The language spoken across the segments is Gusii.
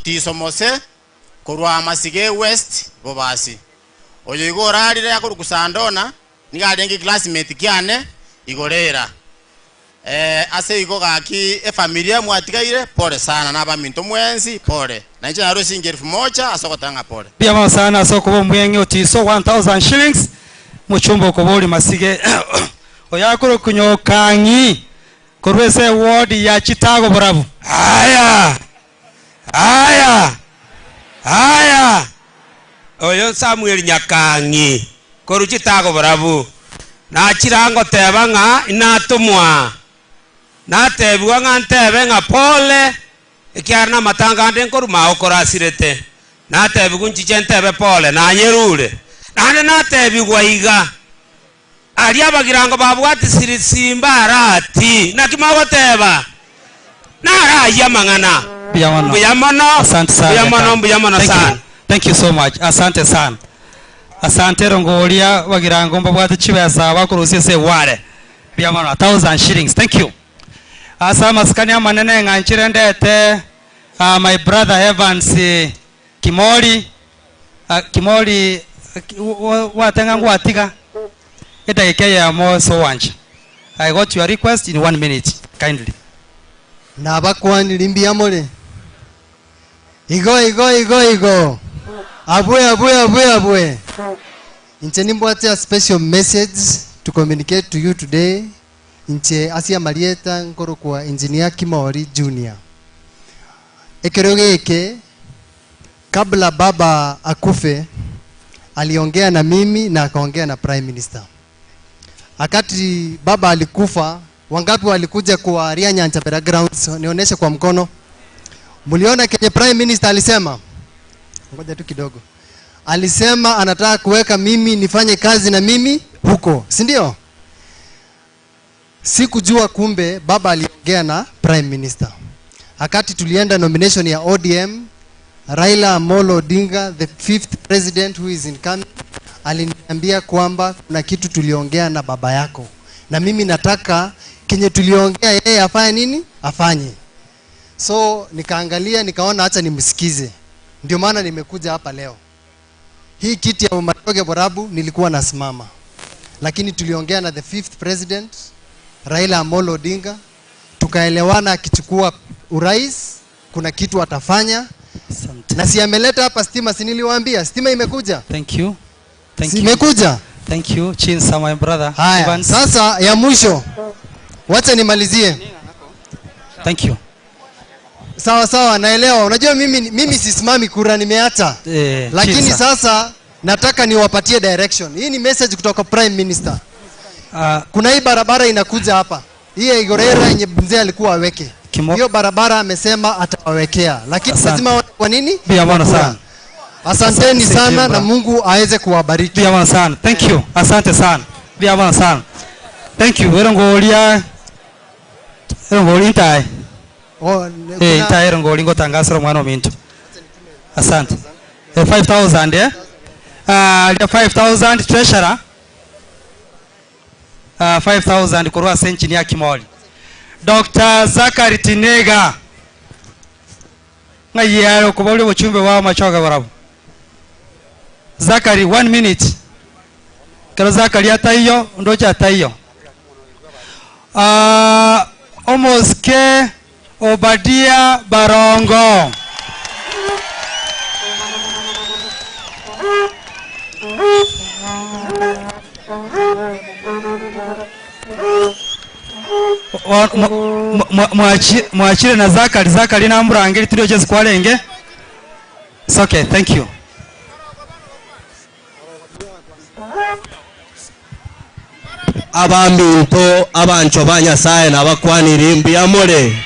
Otiso Mose korwa Masige West Bobasi. Oyo igo orarire akorokwa Sandona, nigo arenge classmate kiane igorera. Eh, ase igo gaki efamilia mwatigaire, pole sana na abaminto mwensi, pole. Na inche narue shilingi elfu moja ase ogoteba ng'a pole. Mbuya mono sana ase okoba omweng'e Otiso 1000 shillings mochumba okoboria Masige oyo akorokwa Nyokang'i korwa ase eward ya Chitago Borabu. Aya! Aya! Aya! Oyo Samuel Nyakang'i korwa Chitago Borabu, nachire aa ngoteba ng'a inatomwa, natebigwa ng'a ntebe ng'a pole, ekiagera namatanga ande nkoruma ao korasirete. Natebigwa nchiche ntebe pole, nanyerure. Naende natebigwa iga, Aria abagirango babwatisire simba arati, naki mogoteba? Naro ayio amang'ana. Mbuya mono. Mbuya mono, Asante sana mbuya mono, Nyakanga. mbuya mono Thank you. sana. Thank you so much. Asante sana. Asante erongoria bagirango mbabwate chibesa bakorusia ase eware. Mbuya mono. 1000 shillings. Thank you. Ase amasikani amanene ng'a nchire ndete uh, my brother Evans eh, Kimori Kimori gwateng'a ngwatiga edagika eyemo ase owancha I got your request in one minute kindly. Nabakwaniri mbuya more? Igo igo igo igo! Abwe abwe abwe abwe! Inche nimbwate a special message to communicate to you today, inche ase amarieta nkorokwa Engineer Kimori Junior. Ekero geke Kabla baba akufe aliongea na mimi na akaongea na prime minister. Akati baba alikufa, wangapi walikuja kwa Ria Nyanchapera grounds? Nionyeshe kwa mkono. Mliona kenye prime minister alisema? Ngoja tu kidogo. Alisema anataka kuweka mimi nifanye kazi na mimi huko, si ndio? Sikujua kumbe baba aliongea na prime minister. Akati tulienda nomination ya ODM, Raila Amolo Odinga, the fifth president who is incoming, aliniambia kwamba kuna kitu tuliongea na baba yako, na mimi nataka kenye tuliongea yeye afanye nini? Afanye. So nikaangalia nikaona, acha nimsikize. Ndio maana nimekuja hapa leo. Hii kiti ya Machoge Borabu nilikuwa nasimama, lakini tuliongea na the fifth president Raila Amolo Odinga, tukaelewana akichukua urais kuna kitu atafanya. Asante. Na si ameleta hapa stima, si niliwaambia stima imekuja? Thank you. Thank Si you. imekuja? Thank you. Chinsa my brother. Haya, Evans. sasa ya mwisho, wacha nimalizie. Thank you. Sawa sawa, naelewa. Unajua mimi, mimi sisimami kura, nimeacha Eh, lakini Chinsa. sasa nataka niwapatie direction. Hii ni message kutoka Prime Minister. Kuna hii barabara inakuja hapa, hii ya Igorera yenye mzee alikuwa aweke hiyo barabara, amesema atawawekea, lakini Asante. lazima waone kwa nini. Mbuya mono Kura. sana. Asanteni Asante, sana Jimba. na Mungu aweze kuwabariki. Mbuya mono sana. Thank you. Asante sana. Mbuya mono sana. Thank you. Erongoria erongori ntae. Oh, Eh, kuna- ntae erongori ngotangasira omwana ominto. Asante. Eh, 5000 eh? Ah, ria 5000 treasurer. Ah, 5000 korwa ase engineer Kimori. Dr. Zachary Tinega. Ng'ai are okoboria obochumbe bwao machoge barabwo. Zachary one minute. Ekero Zachary ataiyo ndoche ataiyo. Ah, omosike Obadia Barongo. Mwachire na Zachary, Zachary namurangeri tiri oche kwarenge. It's okay, thank you. Abaminto abanchwa ba Nyasaye nabakwanire mbuya more.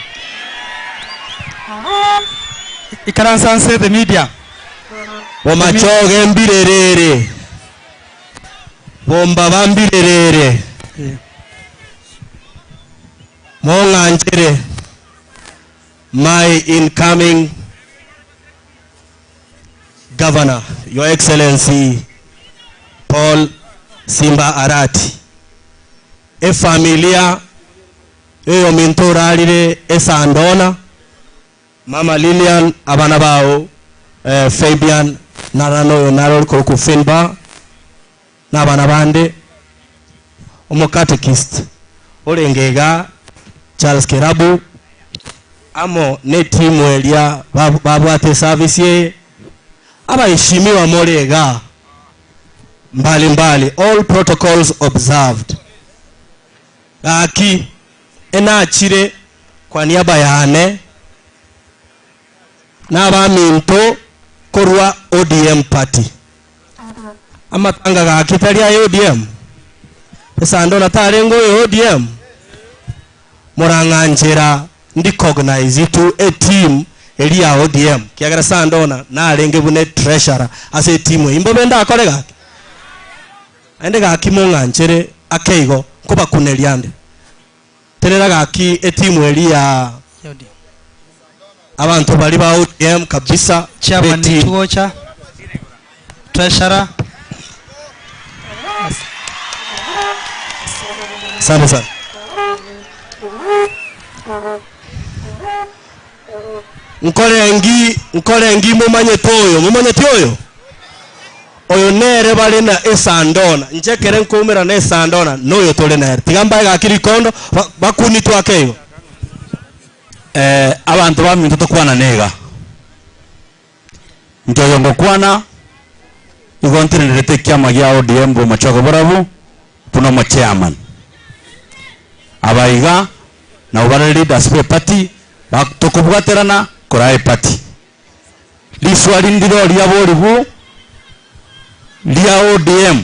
Ikaransa nse the media. Bomachoge mbirerere, bombaba mbirerere, mong'anchere my incoming governor, Your Excellency Paul Simba Arati. Efamilia eyominto orarire esandona. Mama Lilian, abana bao, Fabian, narana oyo nare ore korokwa Finbar, na abana bande, Omocatechist orenge iga Charles Kerabu, amo netimu eria babwate eservice eye, abaheshimiwa more igaa mbali mbali, all protocols observed. Gaki enachire kwa niaba yane na abaminto korwa ODM party. Amatanga gaki tari aya ODM? Esandona tarenge oyo ODM? Morang'anchera ndicognise tu eteam eria ya ODM kiagera Sandona narenge buna etreasurer ase etimu eyio. Mbobe ndakore gaki? Naende gaki mong'anchere ake igo nkobakuneria ande. Tenena gaki etimu eria ya abanto baria ba ODM kabisa Chairman b'etimu. Tugocha, Treasurer. Asante sana. Nkorengi nkorengi momanyete oyo momanyeti oyo oyo nere bare na esandona inche ekere nkoumera na esandona noyo tore nere tiga mbae gaki rikondo ba bakunitwe ake igo. Eh, abanto baminto tokwanane iga. Inche oyo ngokwana, igo ntenenerete ekiama gia ODM bw'omochoge borabu buna omochairman. Aba iga nabo bare leaders be party tokobwaterana koraa eparty. Riswali ndiro riaborigwe ria ODM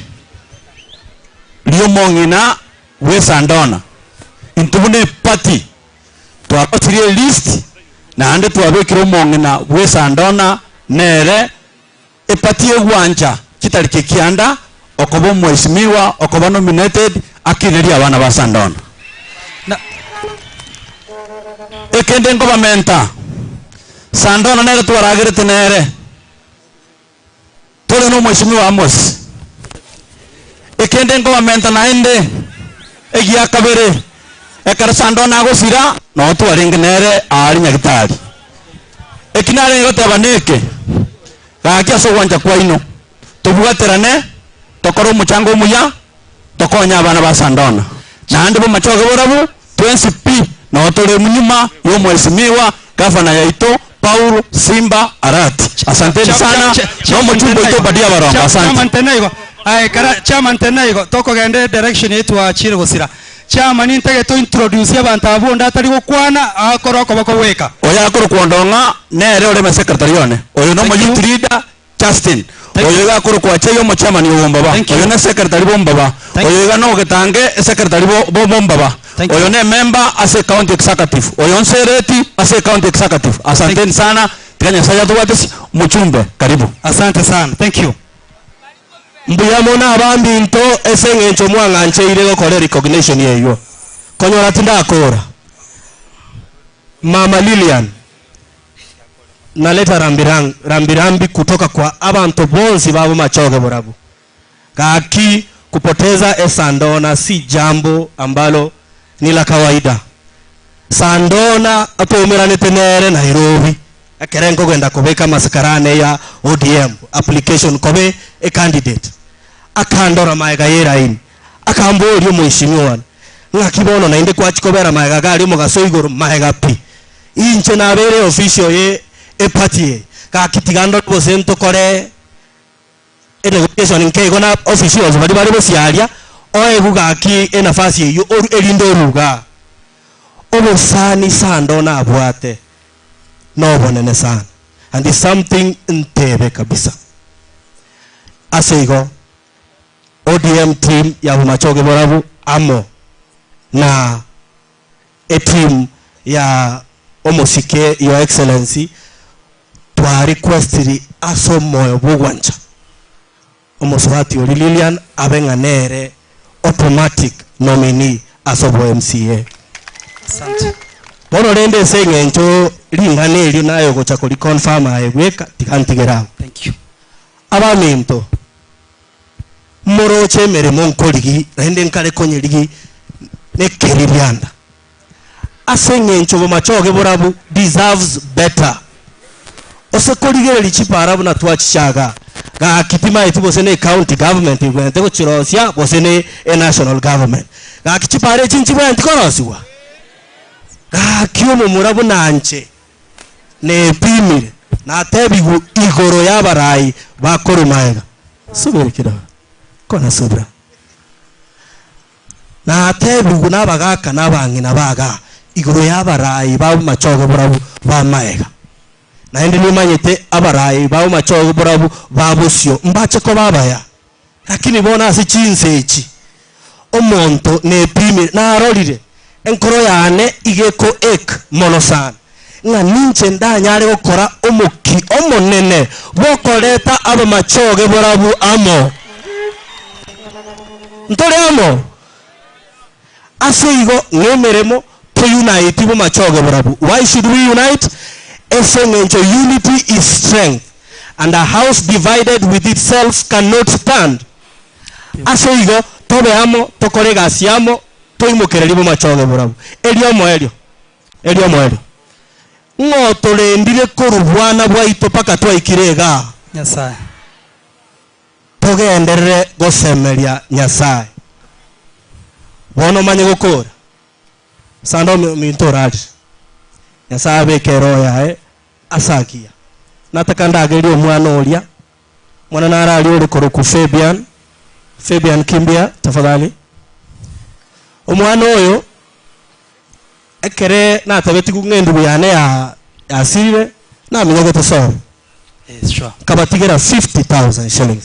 ri'omong'ina bw'esandona. Intwe buna eparty twarosirie elist naende twabekire omong'ina bw'esandona nere eparty egwancha chitariki kianda okoba omweshimiwa okoba nominated akinerie abana ba Sandona. Ekende nkobamenta, Sandona nere twaragerete nere, tore nomweshimiwa Amos. Ekende nkobamenta naende, egia kabere, ekero Sandona agosira, noo twarenge nere aria Nyagitari. Eki narenge goteba neke, gaki ase ogwancha kwaino, tobwaterane, tokore omochango omuya, tokonye abana ba Sandona. Naende bomachoge borabu, twensi pi noo tore nyuma y'omwesimiwa gavana yaito Paul Simba Arati. Asanteni sana na omochumba oito Obadia Barongo. Asante. Chairman tenaigo. Aye kara chairman tenaigo tokogenda edirection eye twachire gosira. Chairman ntagete ointroduce abanto abwo onde atari gokwana akore okoboko gweka. Oyo akorokwa Ondong'a nere ore secretary one. Oyo nomo youth leader Justin, Thank oyo you. iga akorokwa Achei omochairman o Bombaba, Thank you. oyo ne secretary Bombaba, Thank oyo you. iga nogetange esecretary bo bo Bombaba, Thank you. oyo ne member ase county executive, oyo nsereti ase county executive. Asanteni sana, tiga Nyasaye atobwatesi, omochumbe karibu. Asante sana. Thank you. Mbuya mono abambinto ase eng'encho mwang'ancheire gokora erecognition eywo. Konyora tindakora. Mama Lilian. Naleta rambirambi rambirambi kutoka kwa abanto bonsi ba bomachoge borabu. Gaki kupoteza esandona si jambo ambalo ni la kawaida. Sandona atoumeranete nere Nairobi ekere nkogenda kobeka amasekarane ya ODM application kobe e candidate. Akandora maega ye raini akamboria omoishimiwa one ng'aki bono naende kwachia kobera maega iga aria omogaso igoro maega pi. Inche nabeire official ye eparty eye, gaki tiga ndore gose ntokore enegotiation nke igo na officials baria bare bosio aria, oegwe gaki enafasi eyio oru erinde orue igaa. Obosani sando nabwate nobonene sana and is something ntebe kabisa. Ase igo ODM team ya Bomachoge Borabu amo na Eteam ya omosike your excellency twa requestiri ase omoyo bwogwancha omosubati oria Lilian abe ng'a nere automatic nominee ase obo MCA. Asante. Bono rende ase eng'encho ring'ana erio naye ogocha kori confirm aye bweka tiga ntigere abwo. Thank you. Abaminto moroche emeremo nkorigi naende nkare konyerigi nekeririanda. Ase eng'encho bomachoge borabu deserves better. Ose korigereria chipara buna twachichaga, gaki timaeti gose ne county government ebwenerete gochirosia gose ne enational government. Gaki chipara echi nchibwenereti korosigwa? Gaki omomura buna nche nepimire natebigwe igoro y'abarai bakorwa magega. Subiri kidogo, kona subira. Natebigwe nabagaaka na abang'ina b'agaa igoro y'abarai b'amachoge borabu b'amaega. Naende nimanyete abarai b'amachoge borabu ba bosio mbache koba abaya. Lakini bono ase chinsa echi omonto nepimire, narorire enkoro yane iga eko-ache mono sana, ng'a ninche ndanyare gokora omoki omonene bw'okoreta abamachoge borabu amo. Ntore amo? Ase igo ng'emeremo tounite bomachoge borabu. Why should we unite? Ase eng'encho unity is strength and a house divided with itself cannot stand. Ase igo tobe amo tokore egasi amo toimokererie bomachoge borabu. Erio omoerio. Erio omoerio, ng'o otorendire korwa bwana bwaito mpaka twaikire igaa? Nyasae. Togenderere gosemeria Nyasae. Bono omanye gokora. Sande ominto orarire. Nyasae abeke eroho yaye ase agiya. Nataka ndagerie omwana oria, omwana nararia ore korokwa Fabian, Fabian kimbia tafadhali. Omwana oyo. Ekere natabetigwe ng'a endugu yane ya yasirire, naminyogete sobo, nkabatigera 50,000 shillings.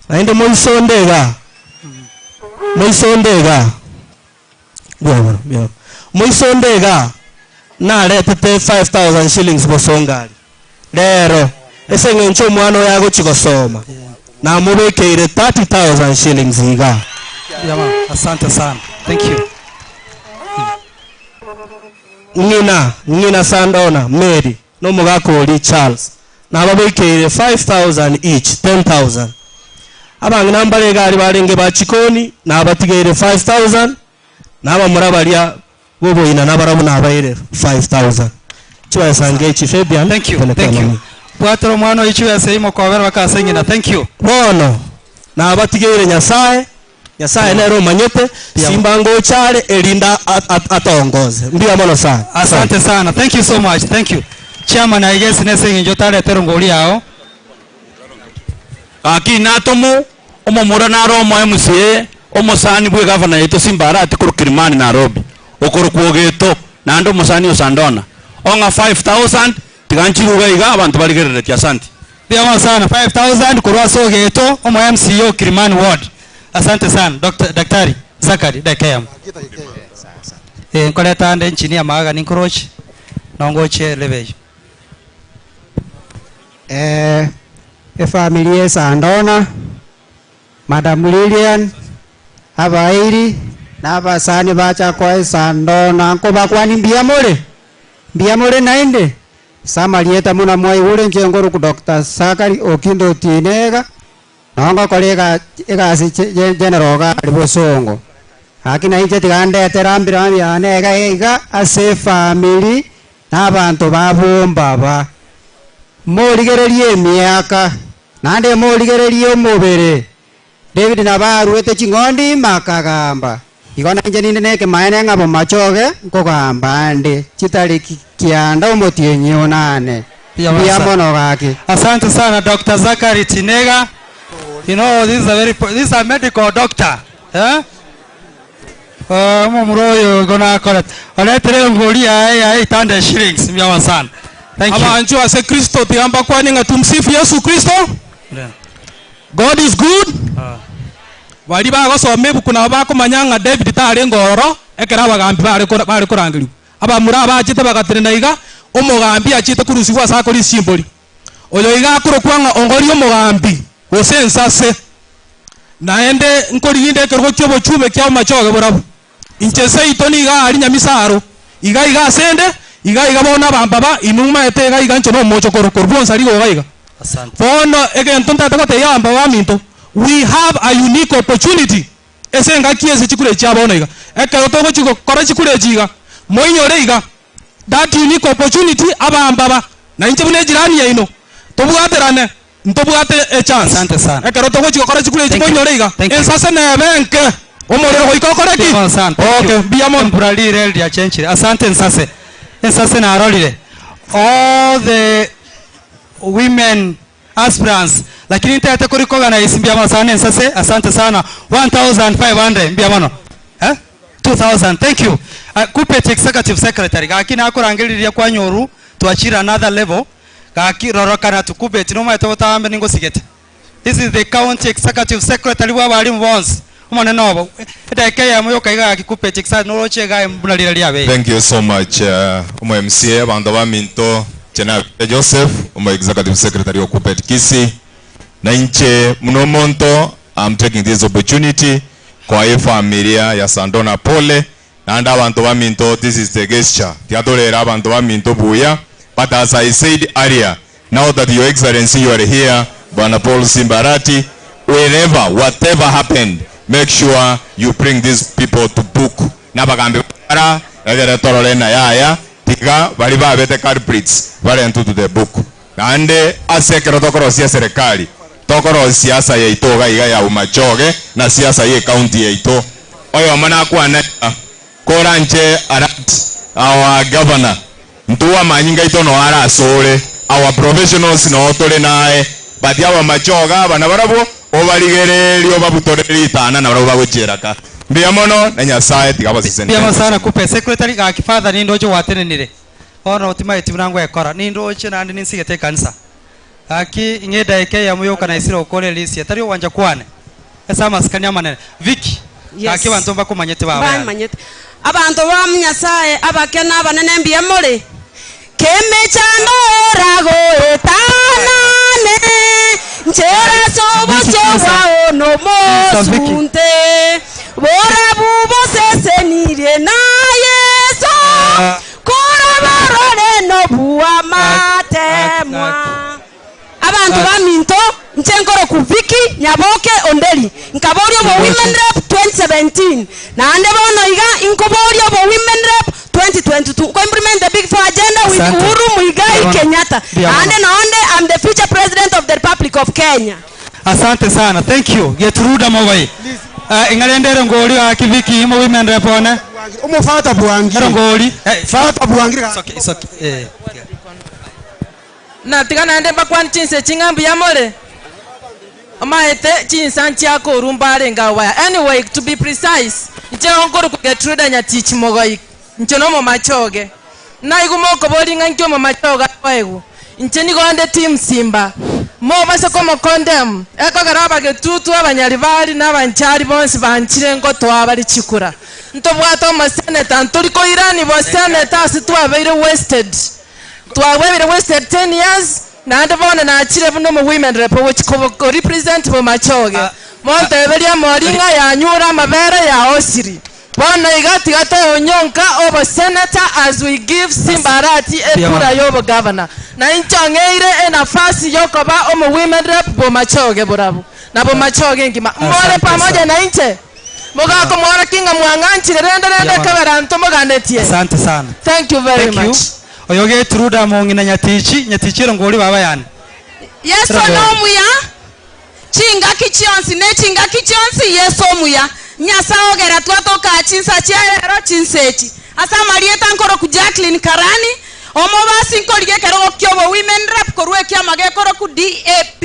Naende moisonde igaa, moisonde igaa, mbuya mono, mbuya mono. Moisonde igaa, naretete 5,000 shillings bosongo aria. Rero, ase eng'encho omwana oyo agochia gosoma, namobekeire 30,000 shillings igaa. Mbuya mono. Asante sana. Thank you. Ng'ina, ng'ina Sandona, Mary, na omogaka oria Charles, nababekeire 5,000 each, 10,000. Abang'ina mbare iga aria barenge ba chikoni, nabatigeire 5,000, na abamura baria Boboina nabarabwo nabaire 5000. Chibesa ngechi Fabian Thank you, thank you. Bwatera omwana oyo chibesa eyio mokobera baka ase ng'ina. Thank you. Bono nabatigeire Nyasae, Nyasae nere omanyete, simba ngocha are erinde atongoze. Mbuya mono sana. Asante sana. Thank you so much. Thank you. Chairman I guess nese eng'encho otarete erongori yao. Gaki natomu omomura nare omo MCA omosani bwe gavana yaito Simba Arati korwa Kilimani Nairobi okorokwa Ogeto naende omosani o Sandona ong'a 5000 tiga nchiruge iga abanto barigereretie asanti. Mbuya mono sana 5000 korwa ase Ogeto omo MCA o Kilimani ward asante sana Doctor Daktari Zachary dakika eyemo. Eh nkoreta ande engineer Mahaga ninkoroche nongochie level eyio. Eh, efamiri ye Sandona, Madam Lilian, abairi na abasani bacha koa Esandona nkobakwani mbuya more? Mbuya more naende? Ase amarieta buna mwaigure inche nkorokwa Doctor Zachary Okindo Otieno iga, nabo ngokora ega egasi general iga aria bosongo. Gaki nainche tiga ndete rambirambi yane iga iga ase efamiri na abanto ba bombaba. Morigererie emiaka, naende morigererie omobere. David nabo aruete ching'ondi ime akagamba, Igo nainche ninde nekemaene ng'a bomachoge nkogamba nde chitariki kianda omotienyi onane. Mbuya mono gaki. Asante sana Doctor Zachary Tinega. You know this is a very this is a medical doctor. Eh? Eh, omomura oyo igo nakorete. Oretire engori yaye ya 800 shillings. Mbuya mono sana. Thank you. Abanchwa ase Kristo, tiga mbakwanie ng'a tumsifu Yesu Kristo. Yeah. God is good. Ah. Baria bagosoma ebuku nabo bakomanya ng'a David tarenge ororo ekero abagambi bare kora bare korangerigwa. Abamura abachete bagatenena iga, omogambi achiete korusigwa ase akore chimbori. Oyo iga akorokwa ng'a ongori omogambi, gose ensase. Naende nkorigia ekerogo ki'obochumbe kia omochoge borabu. Inche seito nigo aria nyamisaro, iga iga asende, iga iga bono abambaba, inwe momaete iga iga inche nomochokoro korwa bwonsi aria iga iga. Bono egento ntagete gotebia abambaba baminto, we have a unique opportunity ase engaki ase chikura echi chia bono iga. Ekero togochi gokora chikura echi iga, Moinyore iga, that unique opportunity abambaba, na inche buna ejirani yaino, tobwaterane, ntobwate echance. Asante sana. Ekero togochi gokora chikura echi Thank you. moinyore iga, Thank you. ensase nebe enke, omorero goika okore ki? Mbuya mono sana. Thank Okay, you. mbuya mono. Embura rire riachenchire. Asante nsase. Ensase narorire. All the women aspirants lakini ntete kori koganise mbuya mono sana ensase asante sana 1500 mbuya mono eh 2000 thank you uh, Kuppet executive secretary gaki nakorangeriria kwanyoru twachire another level gaki rorokana tu Kuppet nomaete botambe ningosigete this is the county executive secretary bwa abarimu bonsi omonene obo edakika eyemo yoka iga gaki Kuppet executive noroche iga buna rira riabeire. Thank you so much uh, omo MCA abanto baminto Chenabia Joseph omo executive secretary o Kuppet Kisii na inche muno omonto I'm taking this opportunity koa efamilia ya Sandona pole naende abanto baminto this is the gesture tiatorere abanto baminto buya but as I said earlier now that your excellency you are here Bwana Paul Simba Arati wherever whatever happened make sure you bring these people to book nabagambi bara egere torore na yaya tiga bari babete culprits barentwe to the book naende ase ekero tokorosia eserekari tokorosia siasa yaito iga iga ya Bomachoge na siasa ya ecounty yaito oyomo nakwana iga koranche Arati our governor ntwe amanyinga aito noo arasore our professionals noo tore naye but abamachoge aba nabarabwo obarigererie obabutore ritana nabarabwo bagochiera ka mbuya mono na Nyasaye tiga abasesenie. Mbuya mono sana Kupe secretary gaki father nindoche gwatenenire bono timaeti buna ngwekora nindoche naende ninsigete ekanisa gaki ing'e edaika eyemo yoka naisire gokora erisia tari ogwancha kwane ase amasikani amanene Vicky Yes. gaki abanto mbakomanyete baba yane. Mbamanyete. Abanto ba Nyasae abake na abanene mbuya more? Kemechando eragoetanane, nchera ase obosio bwao nomosunte, borabu bosesenirie na Yeso, korabarore nobuamatemwa. Abanto baminto, inche nkorokwa Vicky Nyaboke Onderi, nkaboria obo Women Rep 2017, naende bono iga inkoboria obo Women Rep 2022, nko implement the Big Four agenda with Asante. Uhuru Muigai Mbuya mono. Kenyatta, Mbuya mono. naende nonde am the future president of the Republic of Kenya. Asante sana thank you Getruda Mobai. Uh, ing'arende ere ngori gaki Vicky imo women rep one. Omofata bwangire. Ere ngori. Eh, Fata bwangire. It's okay, it's okay. Eh. Na tiga naende mbakwane chinsa echi ng'a mbuya more, omaete chinsa nchia korwa mbarenge agwo aya. Anyway, to be precise, inche nigo nkorokwa Gertruda Nyatichi Mogoi, inche na omomachoge. Naigwe mokoboria ng'a inki omomachoge akoegwa, inche nigo inde team Simba. Mobase komocondemn, ekogera abagetutu, abanyaribari na abanchari bonsi banchire ngotoa bare chikura. Ntobwate omoseneta, ntori koirani boseneta ase twabeire wasted. Twagwebire wasted ten years naende bono nachire buna omo women rep ogochi ko represent bomachoge. Monteberie amori ng'a yanyure amabere ya osiri. Bono iga tiga toeonyonka obo senator as we give Simba Arati ekura yobo governor. Na inche ong'eire enafasi yokoba omo women rep bomachoge borabu na bomachoge engima. More pamoja nainche? Mogakomworokia ng'a mwang'anchire rende rende ekebera ntomoganetie. Asante sana. Thank you very Thank you. much. Oyo Getruda mong'ina Nyatichi, Nyatichi ere ngori baba yane. Yeso nomuya chingaki chionsi, ne chingaki chionsi Yeso omuya. Nyasae ogera twatokaa chinsa chia rero chinsa echi. Ase amarieta nkoroku Jacqueline Karani, omobasi nkorigia ekerogo kiobo Women Rep korwa ekiama gekoroku DAP.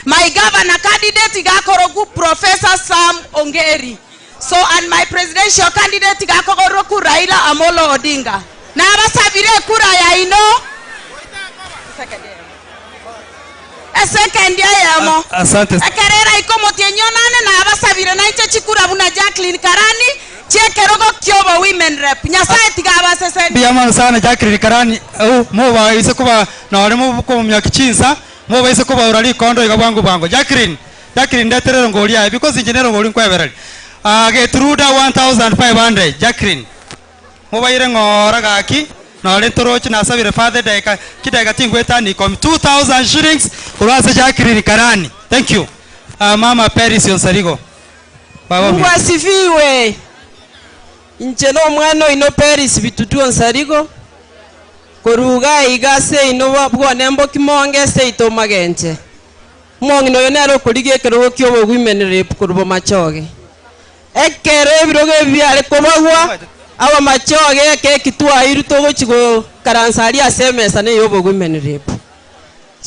My governor candidate iga akorokwu Professor Sam Ongeri. So and my presidential candidate iga akogorokwu Raila Amolo Odinga. Nabasabire ekura yaino esekendi eyemo. Asante. Ekero eraike omotienyi onane nabasabire nainche chikura buna Jacqueline Karani chi'ekerogo ki'obo Women Rep. Nyasae tiga abasesenie. Mbuya mono sana Jacqueline Karani. Au mobaise koba nore mokomiaki chinsa Mobaise kobaura rikondo iga bwango bwango. Jacqueline, Jacqueline ndetere erongori yaye because inche nerongori nkwebereria. Ah, Getruda 1500, Jacqueline. Mobaire ng'ora gaki, nore ntoroche nasabire father edaika, chidaika tingwetania ikomi. 2000 shillings korwa ase Jacqueline Karani. Thank you. Ah, mama Peris Onsarigo. Baba Mungu ominto. asifiwe. Inche nomwana oino Peris Bitutu Onsarigo, korwa iga aiga ase ino bwone mbokimonge seito magenche. Omong'ina oyo nere okorigia ekerogo ki'obogwimeni rep korwa bomachoge. Ekero ebirogo ebi biare kobagwa, abamachoge ekeki twairwe togochia goikaransa aria ase emesa neye obogwimeni rep.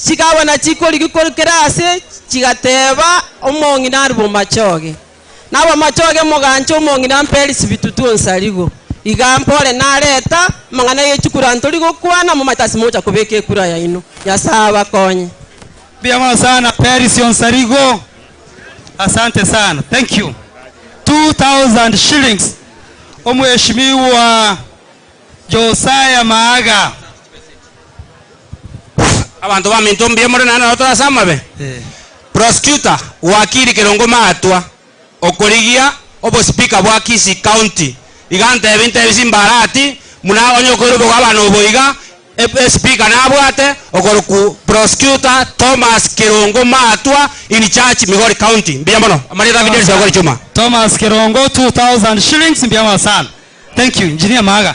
Chigabana chikorigia korwa kera ase chigateba, Omong'ina arwe bomachoge. Na abamachoge moganche omong'ina Mperisi Bitutu Onsarigo. Iga mpore nareta amang'ana ye chikura ntori gokwana, momanyete ase mogocha kobeka ekura yaino. Nyasae abakonye. Mbuya mono sana Perisi Onsarigo. Asante sana. Thank you. 2000 shillings. Omweshimiwa Josiah Maaga. Abanto baminto mbuya more naende nabo tore ase amabe. Prosecutor, Wakili Kerongo Maatwa, okorigia obospeaker bwa Kisii County, iga ntebi ntebi Simbarati buna onye okoirwa obogabana obo iga, espeaker nabwate okorokwa Prosecutor Thomas Kerongo Maatwa in charge Migori County. Mbuya mono. Amarieta a Fidelis Ogori Chuma. Thomas Kerongo 2000 shillings mbuya mono sana. Thank you Engineer Maaga.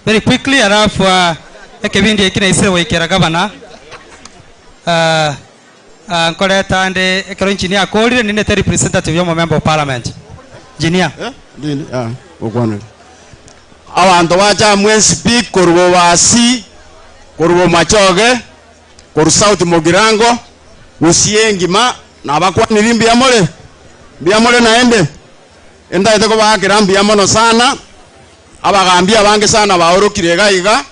Very quickly alafu uh, ekebindi eki naisire goikera gavana uh, uh, nkoreta ande ekero engineer akorire nindete representative ya omomember of parliament. Engineer. Ndindi, ah, gokwanera. Abanto bacha mwensi pi korwa Bobasi, korwa Bomachoge, korwa South Mugirango, Gusii engima, nabakwaniri mbuya more? Mbuya more naende? Entagete kobaakera mbuya mono sana, abagambi abange sana baorokire iga iga,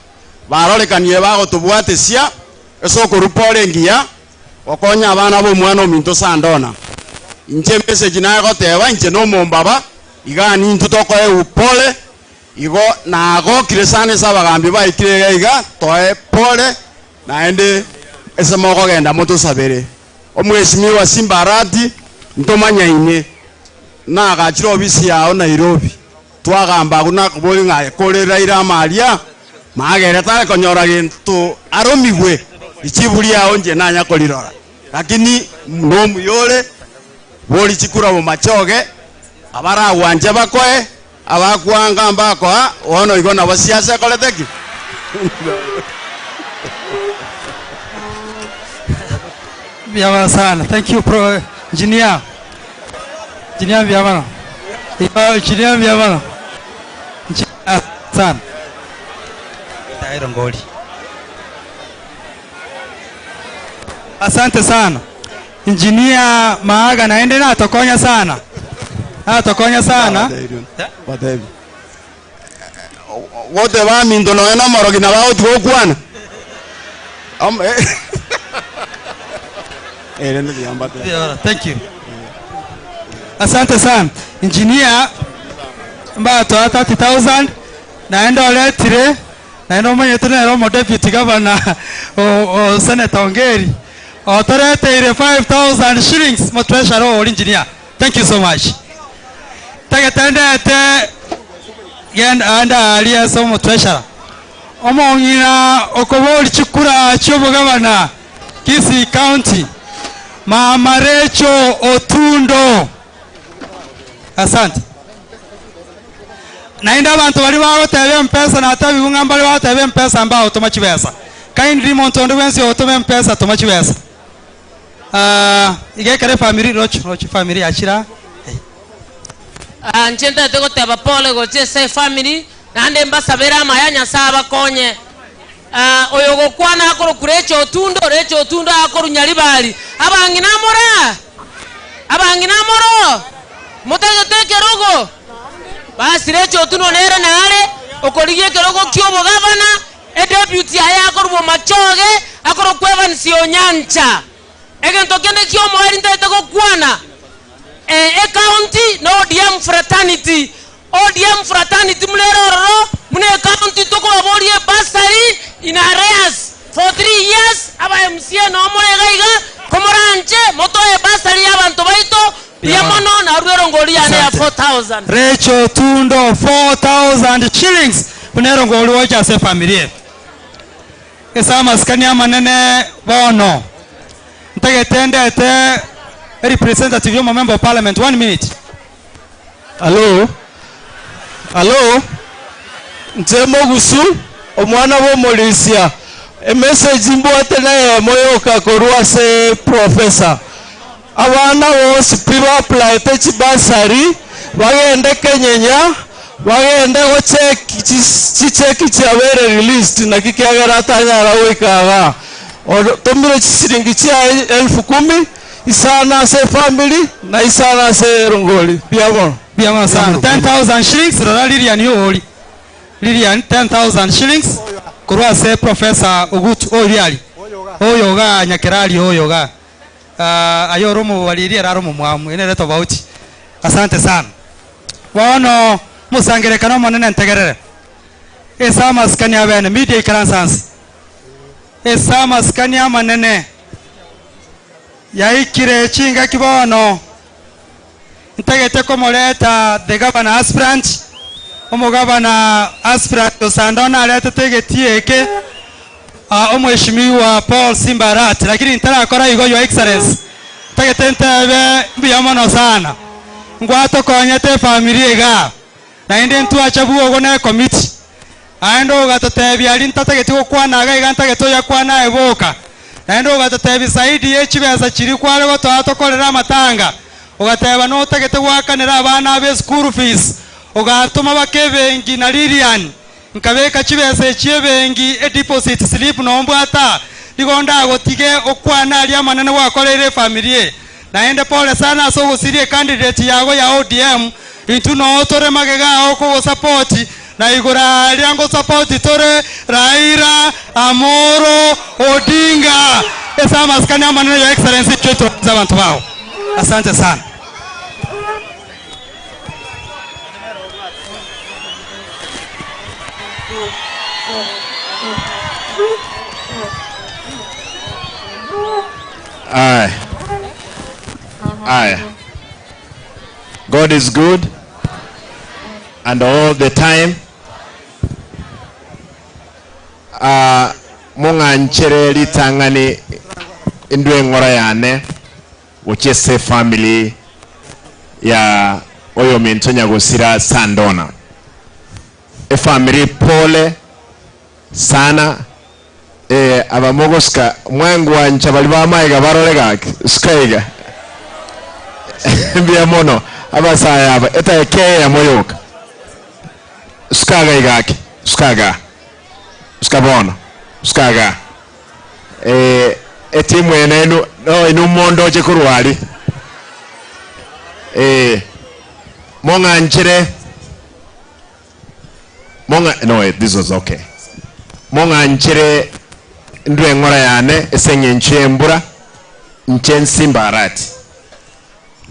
barorekanie bagotobwatesia ase okorupa ore engiya, gokonya abana b'omwana ominto Sandona. Inche emessage naye goteba inche nomombaba, igaa nintwe tokoegwa pole, igo nagokire sana ase abagambi baikire iga iga, toe pole, naende ase mokogenda motosabere. Omweshimiwa Simba Arati, ntomanyaine, nagachire ofisi yao Nairobi, twagamba agwo nakoboria ng'a aye kore Raila ama aria, magere tare konyora gento aromigwe, richibu riao inche nanya korirora. Lakini nomuya ore, bori chikura bomachoge, abaragwanche bakoe, abakwanga mbakoa, bono igo nabo siasa ekorete ki? Mbuya mono sana. Thank you pro engineer. Engineer mbuya mono. Igo engineer mbuya mono. Engineer sana. Tairo ngori. Asante sana. Engineer Maaga naende natokonya sana. Natokonya sana. Batebi. Goteba aminto nonya nomorogi nabo agotiga gokwana. Am- eh. Eh, rende buya mbatebie. Yeah, Thank you. Asante sana. Engineer mbatoa 30,000 naende oretire naende omanyete nere omo deputy governor o, o Senator Ongeri otoreteire 5000 shillings mo treasurer ori engineer. Thank you so much. Tagete ndete genda ande aria ase omo treasurer. Omong'ina okobori chikura chi'obogabana Kisii County Mama Rachel Otundo. Asante. Naende abanto baria bagoteba mpesa natebiwu ng'a mbare bagoteba mpesa mbagotoma chibesa. Kindly monto onde bwensi ogotoma mpesa toma chibesa. Ah, iga ekero efamiri roche roche efamiri yachire aa. Ah, inche ntagete goteba pole gochia ase efamiri, naende mbasabere amaya Nyasae abakonye. Ah, oyo ogokwana akorokwa Rachel Otundo, Rachel Otundo akorwa Nyaribari. Abang'ina more aa? Abang'ina more oo? Motagete ekerogo? Basi Rachel Otundo nere nare okorigia ekerogo kia obogavana, Edeputy aye akorwa bomachoge, akorokwa Evans Onyancha. Egento kende ki'omoerio ntagete gokwana, ecounty na ODM fraternity. ODM fraternity buna ere ororo, buna ecounty tokobaboria ebursary in arrears for three years, aba MCA noo more iga iga, komoranche motoe ebursary y'abanto baito, Mbuya mono, narue erongori yane ya 4,000. Rachel Otundo 4,000 shillings buna erongori gocha ase efamiri eye. Ase amasikani amanene bono, ntagete ndete erepresentative ya omomember of parliament, one minute. Hallo. Hallo, nche mogusu, omwana bw'omorisia. Emessage mbwate neyemo yoka korwa ase professor. Abana bonsi pi ba applyete chibursary bagende Kenyenya bagende gocheck chicheki chiabeire released naki kiagera atanyara goika igaa. Otomire chisiringi chiaye elfu kumi, isano ase efamiri na isano ase erongori. Mbuya mono. Mbuya mono sana. 10,000 shillings rora Lilian oyori. Lilian 10,000 shillings korwa ase Professor Ogutu oyori aria. Oyo igaa Nyakerario oyo igaa. Ah, aye ore omobariri ere are omomwamu, eye nere tofauti. Asante sana. Bono mosangererekano omonene ntegerere. Ase amasikani abene, media ikaransa nse. Ase amasikani amanene yaikire chingaki bono ntagete komoreta the governor aspirant, omogabana aspirant Osando naretete egetii eke ah, omweshimiwa Paul Simba Arati, lakini ntarakora igo your excellency, ntagete ntebe mbuya mono sana, ngwatokonyete efamiri igaa, naende ntwacha bwogo na ekomiti, aende ogatotebia aria ntatageti gokwana iga iga ntagete oyakwane aye boka, naende ogatotebia zaidi ye chibesa chiria kware gotoa tokorere amatanga, ogateba notagete goakanera abana abe eschool fees, ogatoma baka ebenki na Lilian, Nkabeka chibesa echi ebenki, edeposit slip nombwate aa, nigo ndagotige okwane aria amanene gwakoreire efamiri eye. Naende pole sana ase ogosiria ecandidate yago ya ODM, intwe noo tore magega ao kogosapoti na igoro aria ngosapoti tore Raila Amolo Odinga ase amasikani amanene your excellency intwe toranche abanto bao. Asante sana. Aye. Aye. God is good and all the time. Ah, mong'anchere ritang'ani indwe eng'ora yane gochia ase efamily ya oyominto nyagosira Sandona. Efamiri pole sana eh, aba mogosika mwengwancha baria ba maiga barore gaki suka iga mbuya mono abasae aba etageka eyemo yoka suka iga gaki suka igaa suka bono suka igaa. Eh, etimu eye nainwe no inwe mondoche korwa aria. Eh, mong'anchire mong'a no eh, this was okay. Mong'anchire ndwe eng'ora yane ase eng'encho y'embura inche Nsimba Arati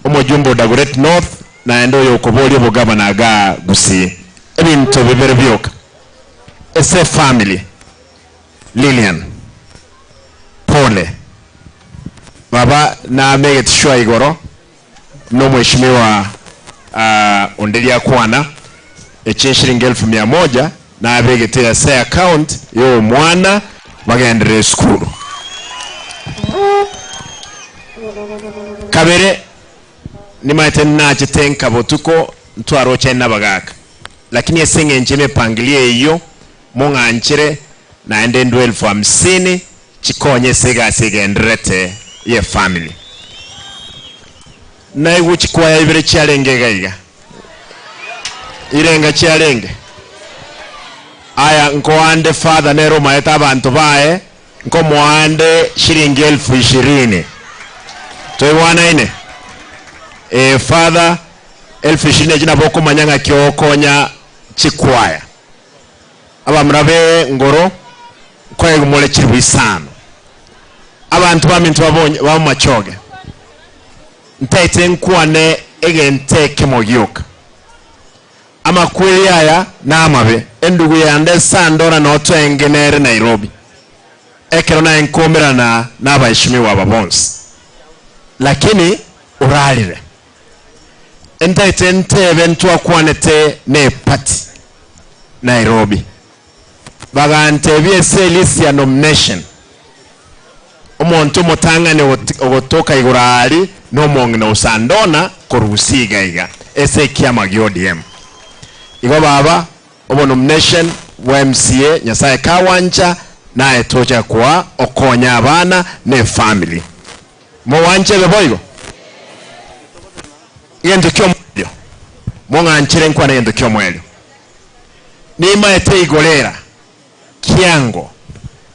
omojumbe o Dagoretti North naende oyo okoboria obogavana igaa Gusii. Ebinto bibere bioka ase efamily Lilian, Pole baba name egetishwa igoro nomweshimiwa onde riakwana echi eshiringi elfu mia moja nabegete ase account yomwana bagenderere esukuru. Kabere nimaete nachete nka botuko ntwarochane nabagaka lakini ase eng'encho emepangilio eyio Mong'anchere naende ndue elfu hamsini chikonye ase egasi egendererete ye family. Naigwe chikwaya ibere chiarenge iga iga. Irenga chiarenge? Aya nkoande father nere omaete abanto baye nkomoande shilingi elfu ishirini. Toigwanaine? Ee father elfu ishirini echi nabo okomanya ng'aki ogokonya chikwaya. Abamura b'engoro nkoegumore chilifu isano, abanto baminto b'amachoge. Ntaete nkwane egento ekemo gioka, amakweri aya namabe. Endugu yande esandora noo twenge nere Nairobi, ekero naye nkomerana nabaeshimiwa aba bonsi, lakini orarire. Ntaete ntebe ntwakwanete neparty Nairobi bagantebia ase elist ya nomination omonto omotang'ani ogotoka igoro aari nomong'ina Osandona korwa Gusii iga iga ase ekiama gia ODM. Igo baba, obonomination bwa MCA Nyasaye kawancha naye tocha koa okonya abana na efamily. Mowanche ebe boigo? Egento ki'omoerio, mong'anchere nkwane egento ki'omoerio. Nimaete igorera kiango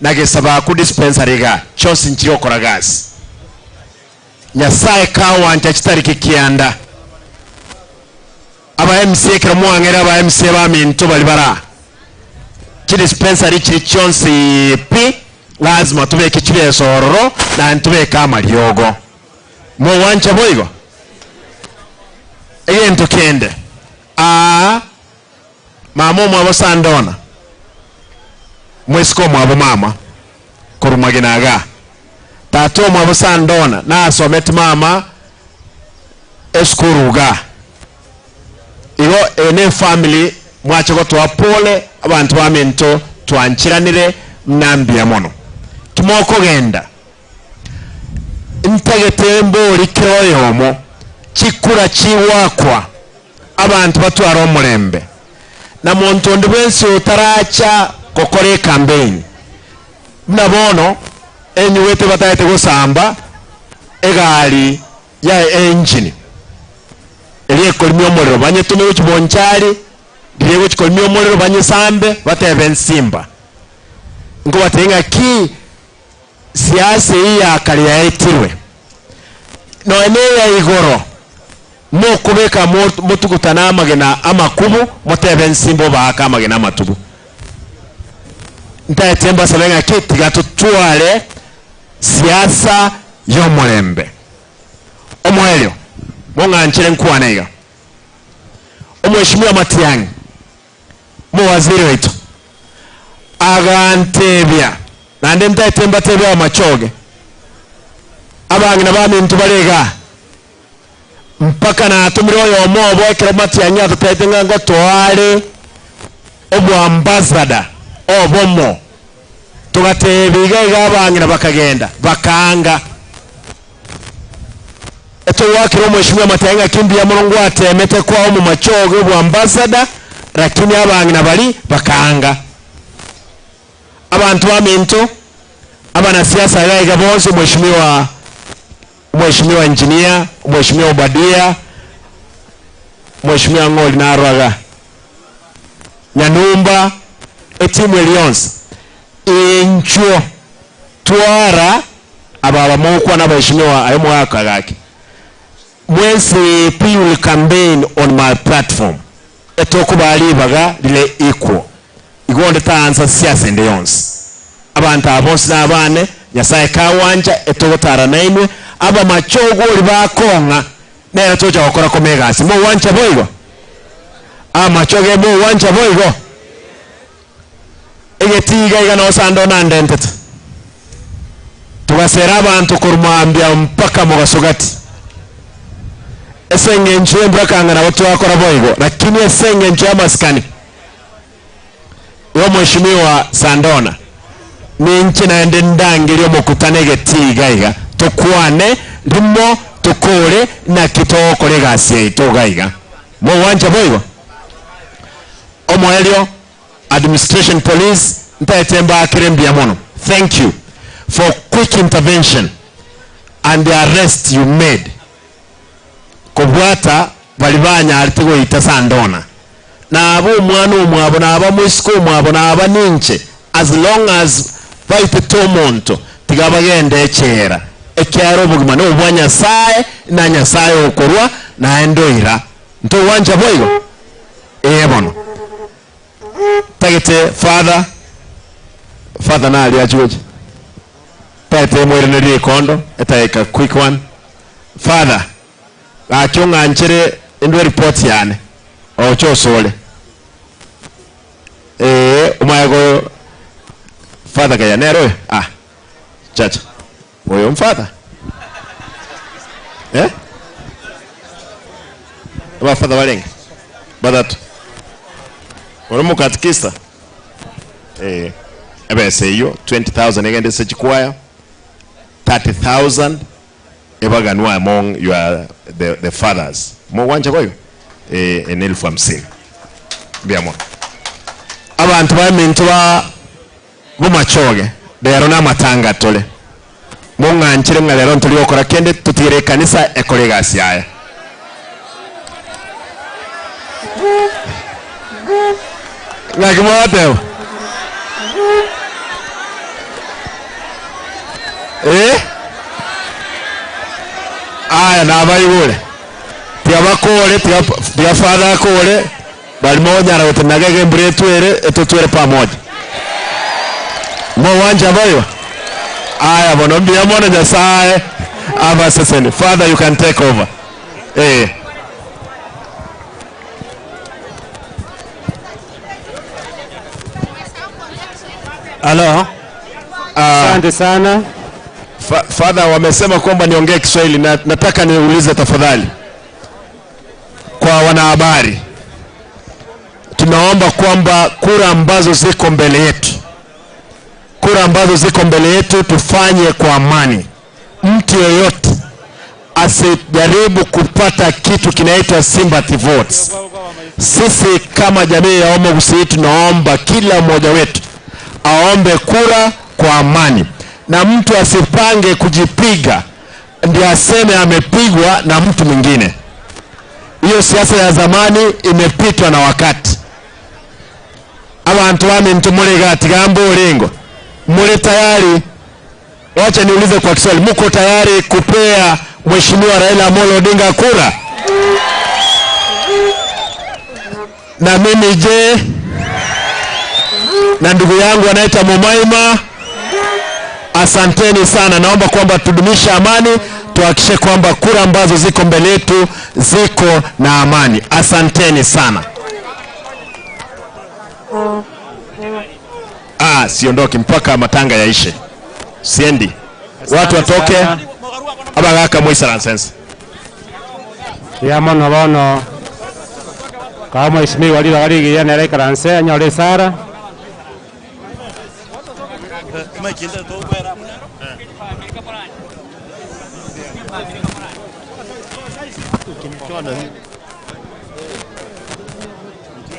na gesabaku dispensary igaa chionsi nchire gokora gasi. Nyasaye kawancha chitariki kianda. Aba MCA ekero mwang'eire aba MCA baminto baria bare aa, chidispensary chiri chionsi pi lazima tobeke chibesa ororo naende tobeke amariogo. Mogwancha boigo? Egento kende aa mama omwabo Sandona, moiseke omwabo mama korwa magena igaa, tata omwabo Sandona nasometi mama esukuru igaa. Igo eye ne efamily mwacha gotoa pole abanto baminto twancheranire muna mbuya mono. Kimokogenda ntagete mbori kera oyomo chikura chigwakwa abanto batware omorembe na monto onde bwensi otaracha gokora ekambeini buna bono enyuwete batagete gosamba egari ya engine eria ekorimia omorero banyetome gochia bonchari riria egochia korimia omorero banyesambe batebe nsimba nkobatebia ng'aki siasa eyio ya kare yaetirwe nonya na eya igoro mokobeka motugutane amagena amakubu motebe nsimba obaake amagena amatubu ntaete mbasabe ng'aki tiga totware siasa y'omorembe. Omoerio, mong'anchere nkwane iga, Omweshimiwa Matiang'i, omowaziri oito, agantebia, naende ntaete mbatebie abamachoge, abang'ina baminto bare igaa, mpaka natomire oyomo obo ekero Matiang'i atotebete ng'a ngotoa are oboambassador obomo. Togateebia iga iga abang'ina bakagenda, bakaanga. Etogwakera omweshimiwa Matiang'i ng'aki mbuya mono ngwateemete koa omomachoge oboambassador lakini abang'ina baria bakaanga. Abanto baminto, abanasiasa iga iga bonsi omweshimiwa omweshimiwa Engineer, omweshimiwa Obadia, omweshimiwa Ng'ori Naruaga. Nyanumba, etimu eria yonsi, inchuo twara aba abamokwana abaheshimiwa aye omogaka gaki, mwensi pi will campaign on my platform, etokobaa ribaga rire equal, igo onde taansa siasa ende yonsi. Abanto aba bonsi nabane, Nyasaye kagwancha etogotara nainwe, abamachogori bakong'a Nere tocha gokora koma egasi. Mogwancha boigo? Amachoge mogwancha boigo? Egetii iga iga nosande onandentete. Togasera abanto korwa mambia mpaka mogaso gati. Ase engencho y'embura kanga nabo twakora boigo, lakini ase engencho y'amasikani y'omweshimiwa Sandona, Ninche naende ndangerie omokutano egetii iga iga, tokwane rimo tokore naki togokora egasi yaito iga iga. Mogwancha boigo? Omoerio, Administration Police ntaete mbaakere mbuya mono. Thank you for quick intervention and the arrest you made kobwata baria banyarete goita Sandona. Naba omwana omwabo, naba moiseke omwabo, naba ninche, as long as baitete omonto, tiga bagende echela, ekiagera obogima nobwa Nyasae, na Nyasae okorwa, naende oira. Ntogwancha boigo? Ee bono. Tagete father, father naria achie gocha. Tagete emoiranerie ekondo, etageka quick one. Father, Gaki ong'anchere indwe report yane oche osore ee omaye go father kaya nere oyo ah chacha oyo mfather eh abafather barenge batatu ore omokatikista eh ebesa eyio 20000 egende ase chikwaya 30000 Ebaganwa among your the, the fathers. Mogwancha koyo? Eh, ene elfu hamsini. Mbuya mono. Abanto baminto ba Bomachoge, rero namatanga tore. Mong'anchire ng'a rero ntori gokora kende, totigere ekanisa ekore egasi yaye. Ng'aki mogoteba? Eh? Aya nabaigure. Tiga bakore, tiga, tiga father akore, bari monyara gotenena gege embura etwere, etotwere pamoja. Mogwancha boigo? Aya bono mbuya mono Nyasaye abaseseni. Father you can take over. Eh. Halo. Asante sana. Fa, father wamesema kwamba niongee Kiswahili na nataka niulize tafadhali kwa wanahabari, tunaomba kwamba kura ambazo ziko mbele yetu, kura ambazo ziko mbele yetu tufanye kwa amani. Mtu yeyote asijaribu kupata kitu kinaitwa sympathy votes. Sisi kama jamii ya Omo Gusii tunaomba kila mmoja wetu aombe kura kwa amani, na mtu asipange kujipiga ndio aseme amepigwa na mtu mwingine. Hiyo siasa ya zamani imepitwa na wakati. Abantu baminto more iga tiga mbore ingo more tayari? Wacha niulize kwa Kiswahili, mko tayari kupea Mheshimiwa Raila Amolo Odinga kura? Na mimi je? Na ndugu yangu anaita Mumaima, asanteni sana. Naomba kwamba tudumishe amani, tuhakikishe kwamba kura ambazo ziko mbele yetu ziko na amani. Asanteni sana. Ah, siondoki mpaka matanga yaishe, siendi. Watu watoke abagaka moisaransense Ya mono bono kaa mheshimiwa ribaga rigiya nere ikaranse anyore esara.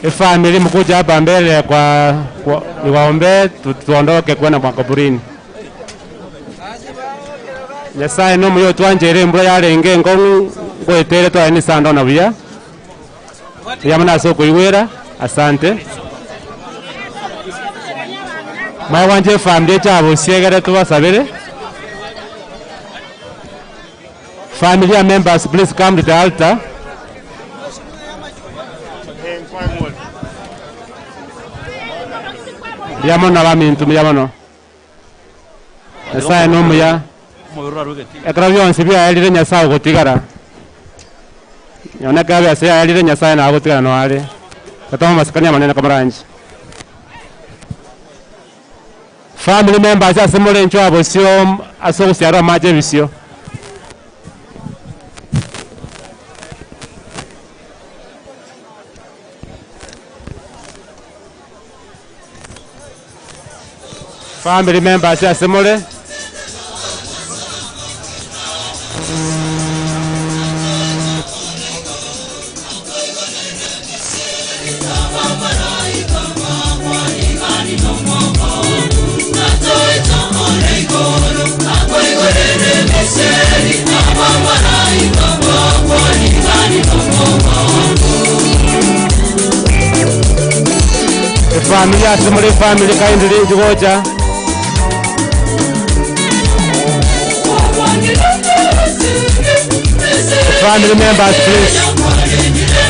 Efamily mkuja hapa mbele kwa, kwa niwaombe tu, tuondoke kwenda makaburini. Nyasaye nomuya otwancheire embura yarenge enkong'u ngoetere tware nisando na buya buya mono ase okoigwera asante. Maya gwancha efamily eche abosie egere tobasabere. Familia members please come to the altar. Mbuya mono abaminto mbuya mono. Nyasaye nomuya. Ekero bionsi biaerire Nyasaye ogotigara. Nonya ekero biase yaerire Nyasaye nagotigara noare. Totome amasikani amanene komoranche. Family members ase more inchwe abosio ase ogosiara amache ebisio. Family members ase more. Efamiri ase more efamiri kindly inchu gocha. Family members please.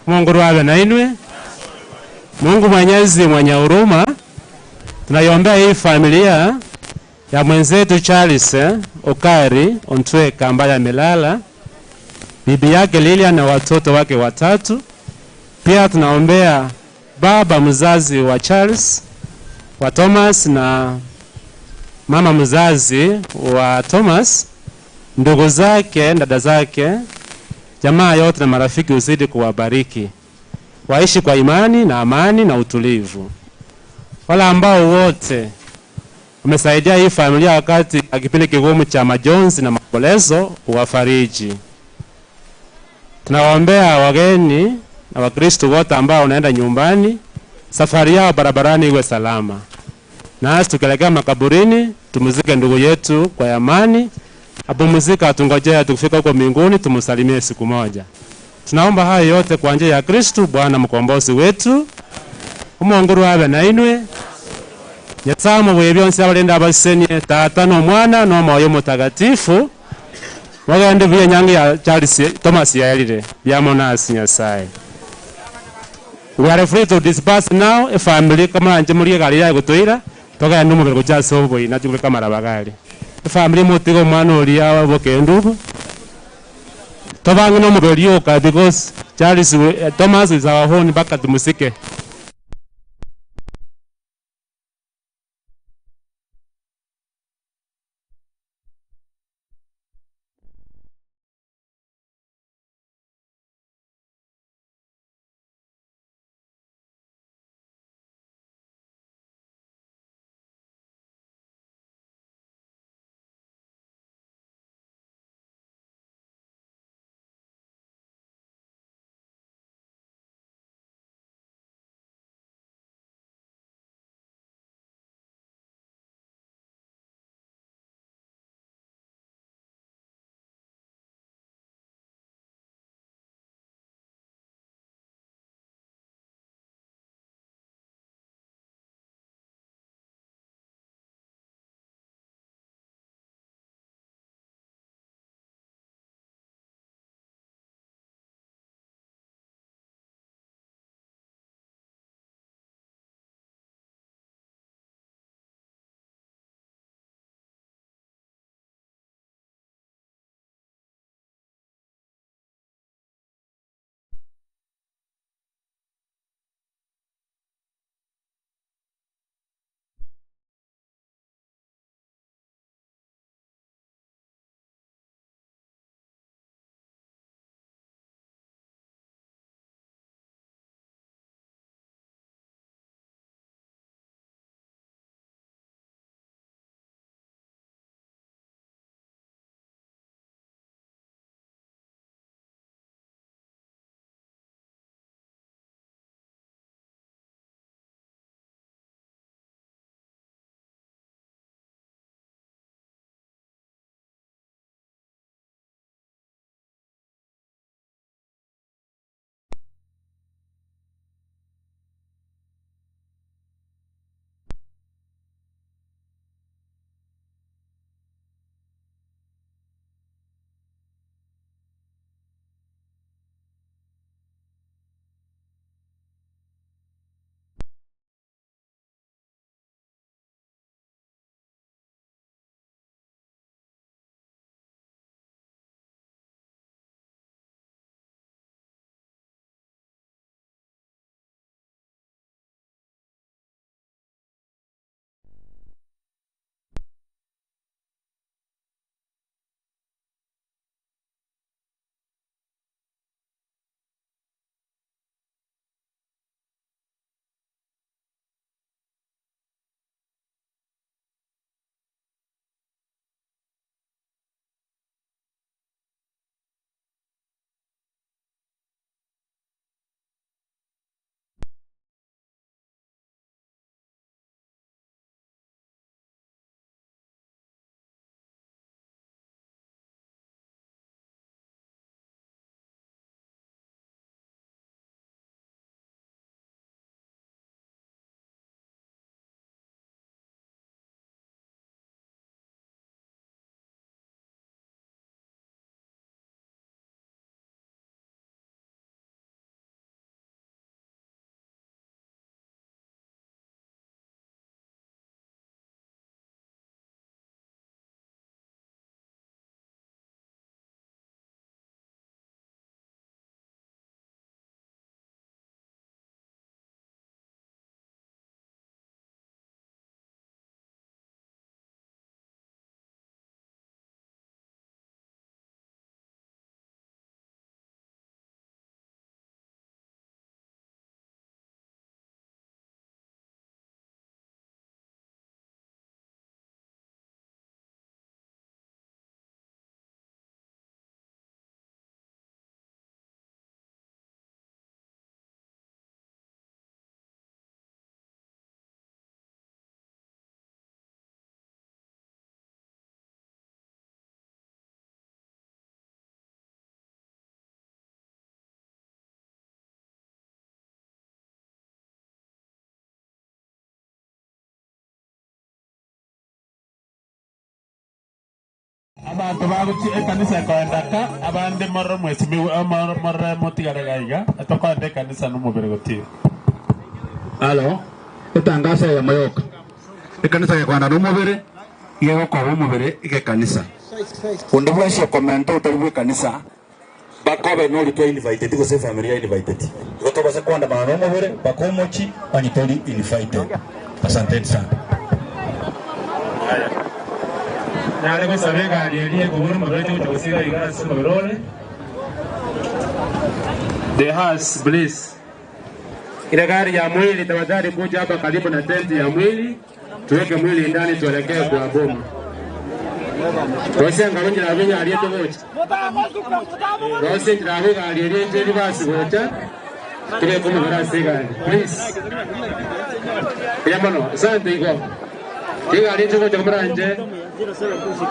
Mungu awe na inwe. Mungu Mwenyezi mwenye huruma, tunaiombea hii familia ya mwenzetu Charles Okari Ontweka ambaye amelala, bibi yake Lilian na watoto wake watatu. Pia tunaombea baba mzazi wa Charles wa Thomas na mama mzazi wa Thomas, ndugu zake, dada zake, jamaa yote na marafiki, uzidi kuwabariki waishi kwa imani na amani na utulivu. Wale ambao wote wamesaidia hii familia wakati ya kipindi kigumu cha majonzi na maombolezo, uwafariji. Tunawaombea wageni na Wakristo wote ambao wanaenda nyumbani, safari yao barabarani iwe salama, nasi tukielekea makaburini tumzike ndugu yetu kwa amani, apumzika, atungojea tukifika huko mbinguni tumsalimie siku moja. Tunaomba hayo yote kwa njia ya Kristu Bwana mkombozi wetu. Umonguru abe na inwe Nyasaye mubwe byonse abalinda abasenie Tata n'Omwana n'Omwoyo Mutagatifu mugende buye nyange ya Charles Thomas yaelire byamonasi Nyasaye. We are free to disperse now a family kama nje muri gari ya gutuira tugenda umubiri guchasa oboina tugure kamara bagari efamily mutiga omwana oria bokendubu tobange nomubiri oka because Charles Thomas is our own mpaka tumusike. Abanto bagochi ekanisa ekoenda ka abande morore mwesimiwa morore motigare gaiga etokoenda ekanisa nomobere gotira. Halo, etangaso eyemo yoka. Ekanisa gekoenda nomobere, igegokoba omobere gekanisa. Onde bwensi okomenta otari bw'ekanisa, bakobe nori twa invited gose efamiri ya invited. Igo tobase koandamana nomobere mpaka omochi onye tori invited. Asanteni sana. Aya. Nare gosaba egari eria ekobora omobere oche gocha gosiga iga ase omobere ore. The hearse, please. Ile gari ya mwili tafadhali kuja hapa karibu na tenti ya mwili, tuweke mwili ndani tuelekee kwa boma. Rose ngarungira abe egari etogocha. Rose njira abe egari eria enche eri basi gocha. Tubeke omobere ase egari. Please. Buya mono. Asante igo. Egari enche gocha komoranche.